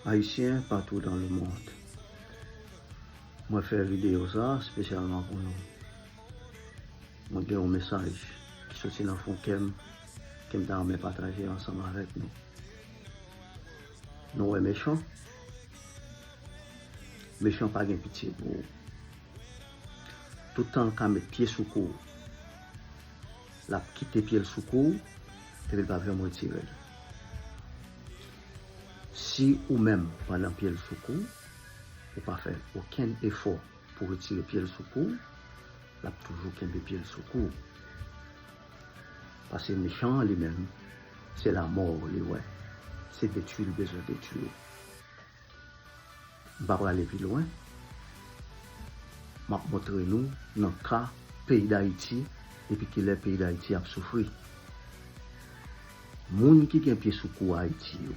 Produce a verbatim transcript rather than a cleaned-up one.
Ayisyen patou dan lemonn. Mwen fè videyo sa espesyalman pou nou. Mwen gen yon mesaj ki soti nan fon kè m, ke m ta renmen pataje ansanm avèk nou. Nou wè mechan? Mechan pa gen pitye pou ou. Toutan l ka met pye sou kou w, l ap kite pye l sou kou w, epi l p ap janm retire l. Si ou menm, pandan pye l sou kou w, ou pa fè okenn efò pou retire pye l sou kou w, l ap toujou kenbe pye l sou kou w. Paske mechan an li menm, se lanmò w li wè. Se detwi l bezwen detwi w. M pa prale pi lwen. M ap montre nou nan ka peyi Dayiti epi kilè peyi Dayiti ap soufri. Moun ki gen pye sou kou Ayiti yo,